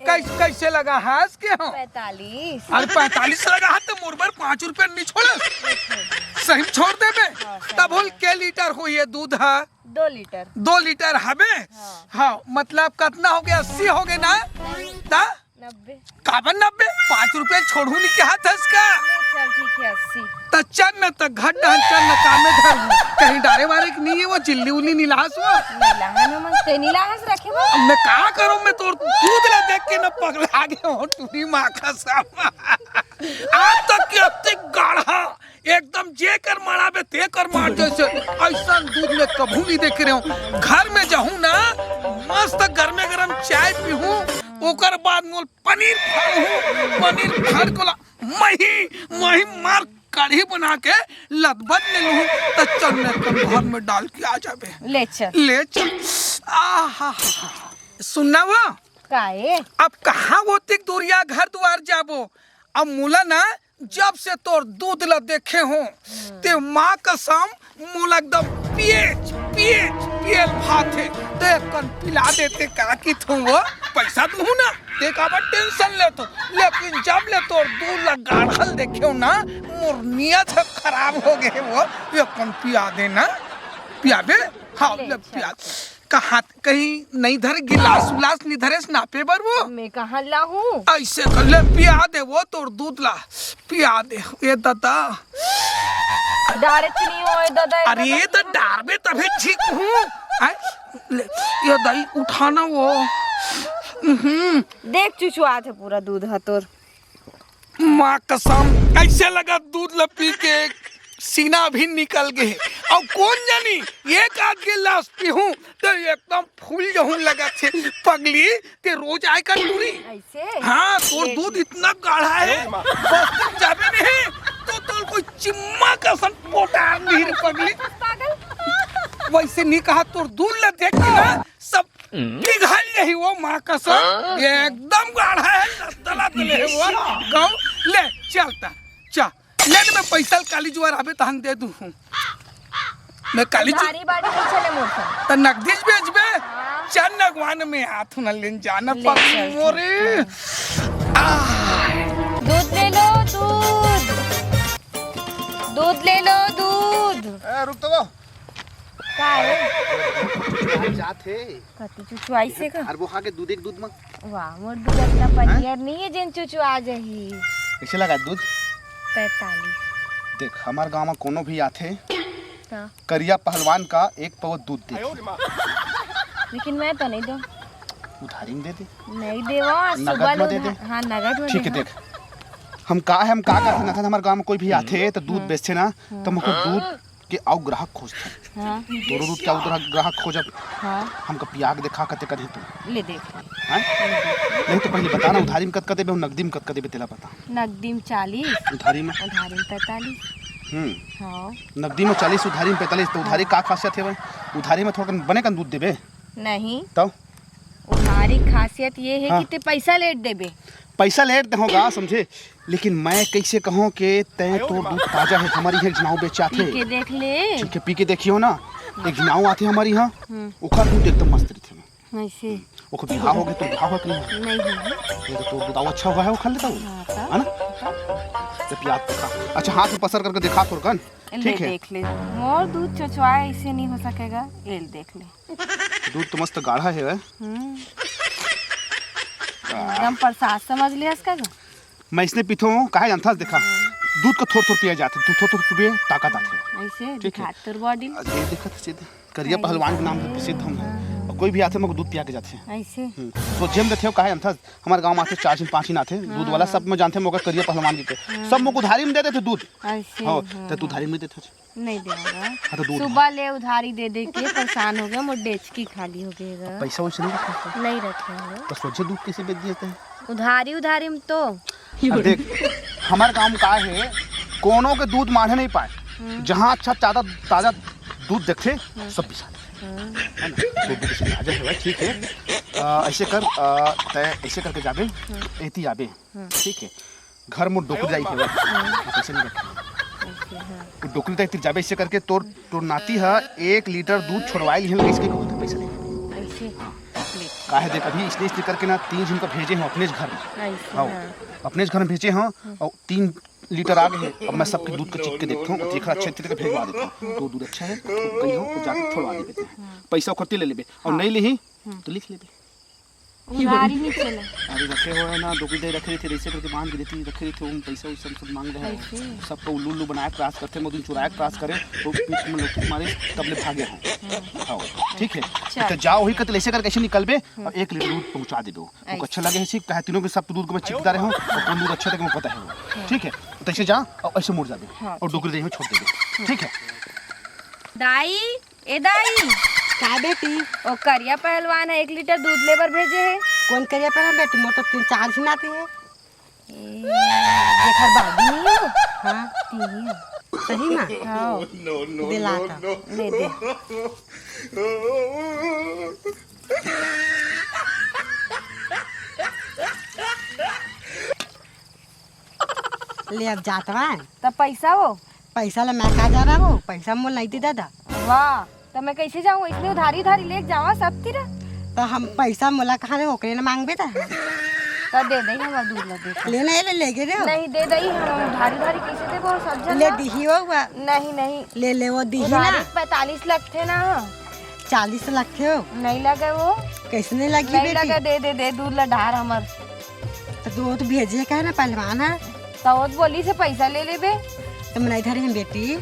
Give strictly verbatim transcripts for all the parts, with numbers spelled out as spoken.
Cash-, कैसे लगा हस के हो? पैंतालीस। अरे, पैंतालीस लगा है तो मोर बर पाँच रुपया नहीं छोड़े? सही में छोड़ देबे। हाँ, सही तब बोल में। के लीटर हो ये दूध है? दो लीटर। दो लीटर हबे? हाँ। हाँ, मतलब कितना हो गया? अस्सी हो गए ना? ता? नब्बे। काबर नब्बे? पाँच रुपया छोड़हूँ नहीं कहा था इसका। नहीं, चल ठीक है, अस्सी। त चल न, त घट डहन चल न, कामे धर। कहीं डारे वारे के नहीं है वो, चिल्ली उल्ली नहीं लास वो। नहीं लाहन हो, मन ते नहीं लाहस रखे वो। अब मैं का करूँ, मैं तोर दूध ला देख के न पगला गए हो, टूरी माँ कसम। आज तक के अतिक गाढ़ा, एकदम जे कर मड़ाबे ते कर मार जैसे, ऐसा दूध में कभू नहीं देख रहे हो। घर में जाहूँ ना, मस्त गर्मे गरम चाय पीहूँ, ओकर बाद मोल पनीर फाड़हूँ, पनीर फाड़ के ला, मही, मही मार कढ़ी बना के लदबद ले लूँ, त चल मैं अपन घर में डाल के आ जाबे। ले चल। ले चल। आहा। सुनना वो? काहे? अब कहाँ वो तिक दूरिया घर दुआर जाबो? अब मोला ना जब से तोर दूध ला देखे हो, ते माँ कसम मोला एकदम पिएच, पिएच, पियल भात है। ते कन पिला देते का कि थो वो पैसा दूँ ना, ते काबर टेंशन ले तो। लेकिन जब ले तोर दूध ला गाढ़ल देखे हो ना, मोर नियत है खराब हो गए वो। ये कन पिया देना, पियाबे? हाँ, ले, ले, अच्छा। पिया। कहाँ कहीं नहीं धरे, गिलास उलास नहीं धरे नापे बर वो? मैं कहाँ लाहूँ? ऐसे कर ले, पिया दे वो तोर दूध ला, पिया दे। ये दादा। डारे चीनी हो, ए दादा, ए अरे, दादा। ये तो डारबे तभी ठीक हूँ। आय, ले, ये दाई उठाना वो। हम्म। देख चुचुआत है पूरा दूध ह तोर। माँ कसम, ऐसे लगा दूध ला पी के सीना भी निकल गए। और कौन जानी, एक आध गिलास पीहूँ तो एकदम फूल जहूँ लगा थे। पगली, ते रोज आए कर दूरी। ऐसे? हाँ, तोर देख दूध ले। इतना गाढ़ा है, बस तुम जाबे नहीं तो तोर कोई चिम्मा कसन पोटार नहीं रे पगली। पागल। वैसे नहीं कहा, तोर दूध ला देख के ना सब पिघल जाही वो माँ कसम। हाँ? एकदम गाढ़ा है, तला तले है वो। गौ, ले, चलता, चा, ले ले, मैं पैसा काली जुआर आबे तहन दे दूँ। मैं काली जु- भारी बाड़ी नहीं चले मोर से। त नगदीच बेचबे? हाँ। चल नगवान में हाथ न लेन जाना ले, पगली चल, मोरे। चल। आह। दूध ले लो, दूध। दूध ले लो, दूध। ए, रुक तो वो। का है? चुचुआ जात हे। कति चुचुआइस हे का? अरे वो खा के दूध एक दूध में। वाह, मोर दूध अतना पनियर नहीं है जेन चुचुआ जाही। कैसे लगा दूध? पैंतालीस। देख, हमार गांव में कोनो भी आथे, हाँ। करिया पहलवान का एक पौवा दूध दे। लेकिन मैं तो नहीं दूँ। उधारी में दे दे। नहीं देवा, नगद सुबह में ले दे दे। उधार, हाँ, नगद में ठीक है, देवा। देख, हम का है, हम का करथे ना, हमारे गांव में कोई भी आथे तो दूध हाँ। बेचथे ना, तो हमको दूध के अउ ग्राहक खोजथे। हाँ। तोरो दूध के अउ ग्राहक, ग्राहक खोजब। हाँ। हमका पिया के देखा कते कन हे तू। ले देख ले। हैं? नहीं तो पहले बता ना, उधारी में कतका देबे अउ नगदी में कतका देबे, तेला बता। नगदी में चालीस। उधारी में? उधारी में पैंतालीस। हम्म। हाँ। नगदी में चालीस, उधारी में पैंतालीस, तो उधारी हाँ। का खासियत हे भाई? उधारी में थोड़ा कन बने कन दूध देबे। नहीं। तो? उधारी खासियत ये है हाँ। कि ते पैसा लेट देबे। पैसा लेट दे होगा, समझे? लेकिन मैं कैसे कहूँ कि तैं तो दूध ताजा है, हमारी है गिनाव बेचात पी है। के देख ले। ठीक है, पी के देखियो ना, एक गिनाव आते हमारी यहाँ, हम्म। ओकर दूध एकदम मस्त रहते हैं। ऐसे। ओकर बिहाव हो गए तो बिहाव हो कि नहीं? नहीं है। ये तो दूध अच्छा हुआ है, वो खा लेता हूँ। हाँ, तो? है ना? तो? जब याद रखा। अच्छा, हाथ में पसर करके दिखा थोड़कन। ले ठीक है। देख ले। मोर दूध चोचवाए ऐसे नहीं हो सकेगा। ये ले देख ले। दूध तो मस्त गाढ़ा है, है? हम्म। एकदम प्रसाद समझ लिया इसका तो। मैं इसने पीथो हूँ, काहे जानथस, देखा, दूध का थोर थोर पिया जाथे, तू थोर थोर पिए, ताकत आथे। ऐसे ठीक है। दिखा तोर बॉडी। अरे देखत सीधे करिया पहलवान के नाम से प्रसिद्ध हम हैं। हाँ। और कोई भी आथे, मोको दूध पिया के जाथे। ऐसे। हम्म। तो जेम देथे, काहे जानथस, हमारे गांव में आथे, चार झन, पांच झन आथे, दूध वाला, हाँ। सब में जानथे, मोका करिया पहलवान के। हाँ। सब मोको उधारी में दे देथे दूध। ऐसे, हाँ, हाँ, तो तू हाँ। उधारी में देथे। नहीं देगा। हाँ, तो दूध सुबह ले उधारी दे दे के परेशान हो गया, मोर डेचकी खाली हो गया। पैसा वैसे नहीं रखे? नहीं रखे हैं। तो सोचे दूध कैसे बेच दिए थे? उधारी, उधारी में तो। अब देख, हमारे गांव में का है, कोनो के दूध माढ़े नहीं पाए। हम्म। जहाँ अच्छा ताजा, ताजा दूध देखते, हम्म। सब पिसा दे। हम्म। है ना? तो दूध से ताजा है, ठीक है। आ, ऐसे कर, आ, तय ऐसे करके जाबे, हम्म। एती आबे, हम्म। ठीक है। घर में डोकरी जाई के बा। हाँ। पैसे नहीं रखे। ऐसे, हाँ। वो डोकरी तक जाबे, ऐसे करके तोर, तोर नाती हा एक लीटर दूध छोड़वाए लिहन, इसके बहुत पैसा ले। ऐसे? हाँ। ले। काहे देख, अभी इसने इसने करके ना तीन झन को भेजे हों अपनेच घर में। हाँ। अपनेच घर में भेजे हों और तीन लीटर आ गे हे। अब मैं सबके दूध के चिख के देखथों, जेकर अच्छा हे तेकर भेजवा देथों। तो दूध अच्छा हे तो गई हो तो जाके छोड़वा देबे। पैसा ओकर ते ले लेबे और नहीं लेही तो लिख लेबे। उधारी नहीं चले। अरे रखे हो ना, दो कुछ दे रखे रहिथे, ऐसे करके बांध के देती रखे रहिथे, हम पैसा वैसा सब मांग रहे हैं। सबको उल्लू उल्लू बनाए त्रास करथे, वो दिन चुराए त्रास करे, वो पीठ में लोग मारे, तब ले भागे हैं। हाँ, ठीक है। तो जाओ वही कतले ऐसे करके ऐसे निकलबे और एक लीटर दूध पहुंचा देबे। वो अच्छा लगे है, कहे तीनों के सब दूध को मैं चिपका रहे हूँ और कौन दूध अच्छा लगे वो पता है वो। ठीक है, तो ऐसे जा और ऐसे मुड़ जाबे और डोकरी दही में छोड़ देबे। ठीक है। दाई, ए दाई। का बेटी? ओ करिया पहलवान ह एक लीटर दूध लेबर भेजे हे। कोन करिया पहलवान बेटी? मोर तो तीन चार झिन आते हे। ए, जेकर बाबू नहीं हो? हाँ। तीन ही हो। सही में? हाँ। दिलाता। ले दे। ले अब जात हवय। त पैसा हो? पैसा ला मैं का जाना हो, पैसा मोला नहीं दे दादा। वाह, त मैं कैसे जाऊँ? इसने उधारी उधारी लेके जावा सब तीरा। त हम पैसा मोला कहाँ ले ओकरे न मांगबे त। त दे दे, हम दूध ला दे। ले ना, ले, ले गे रे हो। नहीं दे दई, हम उधारी उधारी कैसे देबो सब झन ले ला? दिही हो हुआ। नहीं, नहीं। ले ले वो दिही उधारी ना। पैंतालीस लगथे ना। चालीस लगथे हो। नहीं लगे वो। कैसे नहीं लगी नहीं बेटी? लगे, दे दे दे, दूध ला ढार हमर। तो दूध भेजे का है ना पहलवान है। तो वो तो बोली से पैसा ले लेबे। तो मैं नहीं धरे हम बेटी।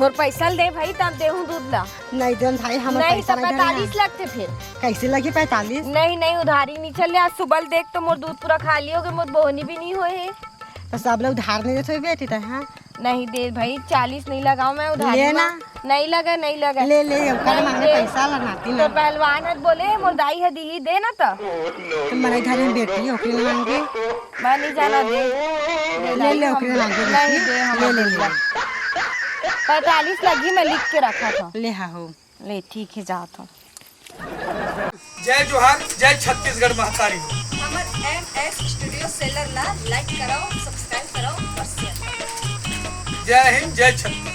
मोर पैसा ल दे भाई, तब देहूँ दूध ला। नहीं दे भाई, हमर नहीं पैसा तो नहीं धरे पैंतालीस हैं। लगथे फिर। कैसे लगी पैंतालीस? नहीं, नहीं, उधारी नहीं चले। आज सुबह ल देख तो मोर दूध पूरा खाली हो गए, मोर बोहनी भी नहीं होए हे। तो सब लोग उधार नहीं देते हुए बेटी तो, हाँ? नहीं दे भाई, चालीस नहीं लगाओ, मैं उधारी ले ना। मा-, नहीं लगा, नहीं लगा। ले, ले, ओकर नहीं मांगे दे। पैसा लगाती तो ना। पहलवान हर बोले, मोर दाई ह दीही, दे ना तो। तो मरे घर में बेटी, ओकरे मांगे। मैं नहीं जाना दे। ले, ले, ओकरे मांगे नहीं बेटी। दे, हम ले, ले, ले। पैंतालीस लगी, मैं लिख के रखा था। ले, हाँ हो। ले, ठीक है, जात हूँ। जय जोहार, जय छत्तीसगढ़ महतारी हो। हमर एम एस स्टूडियो सेलर ला लाइक कराओ, सब्सक्राइब कराओ और शेयर कराओ। जय हिंद, जय छत्तीसगढ़।